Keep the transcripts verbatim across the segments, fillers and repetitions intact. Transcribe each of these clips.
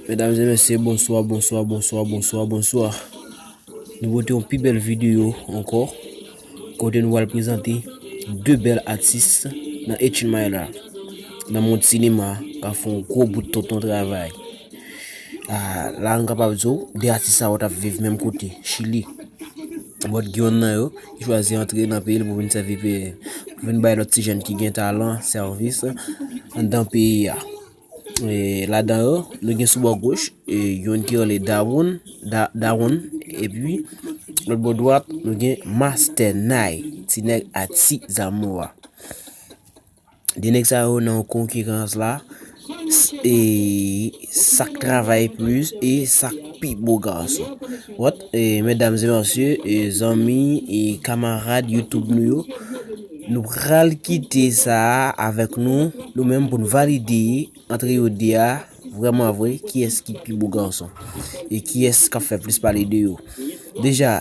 Medam e mesye, bonswa, bonswa, bonswa, bonswa, bonswa. Nou pote yon pi bèl videyo ankò, kote nou pral prezante de bèl atis nan Eight Mile la, nan mond sinema, k ap fè yon gwo bout tonton travay. Ah, la, nou kapab di w, de atis sa yo t ap viv menm kote, Chili. But gen youn nan yo ki chwazi antre nan peyi l pou vin sèvi peyi, pou vin bay lòt ti jèn ki gen talan sèvis anndan peyi a. E ladan yo, nou gen sou bò goch, e youn ki rele Dawon, Da-, Dawon, epi lòt bò dwat, nou gen Master Nay, ti nèg a Ti Zamoa. De nèg sa yo nan konkirans la, s-, e sa k travay plis e sa k pi bo gason. But, e medam e mesye, e zanmi, e kamarad YouTube nou yo, nou pral kite sa a avèk nou, nou menm pou n valide ant yo de a, vrèman vre, kiyès ki pi bo gason e kiyès k ap fè plis pale de yo. Deja,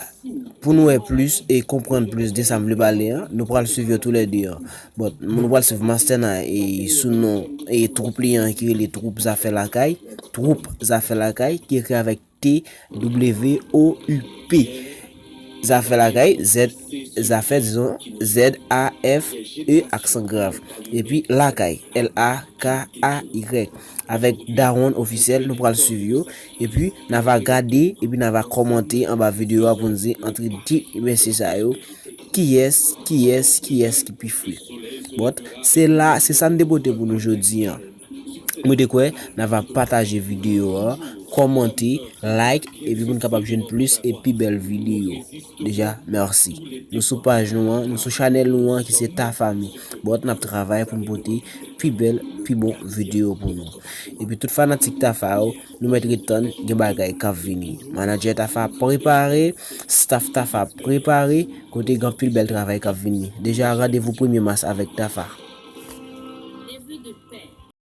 pou nou wè plis e konprann plis de sa m vle pale an, nou pral swiv yo toulède an. But, nou pral swiv Master Nay e sou non e twoup li an ki rele Twoup Zafè Lakay, Twoup Zafè Lakay, ki ekri avèk T W O U P. Zafè Lakay, Z, Zafè, dizon, Z A F E aksan grav. Epi Lakay, L A K A Y. Avèk Dawon Ofisyèl, nou pral swiv yo. Epi, n a va gade, epi n a va kòmante anba videyo a pou n di, antre de mesye sa yo, kiyès, kiyès, kiyès ki pi fre. But, se la, se sa n te pote pou nou jodi an. Mwen te kwè, n a va pataje videyo a, kòmante, like, epi pou n kapab jwenn plis e pi bèl videyo. Deja, mèsi. Nou sou paj nou an, nou sou chanèl nou an ki se Tafa Mi. But, n ap travay pou n pote pi bèl, pi bon videyo pou nou. Epi tout fanatik Tafa yo, nou mèt ret tann, gen bagay k ap vini. Manadjè Tafa prepare, staff Tafa prepare, kote gen anpil bèl travay k ap vini. Deja, randevou premye mas avèk Tafa.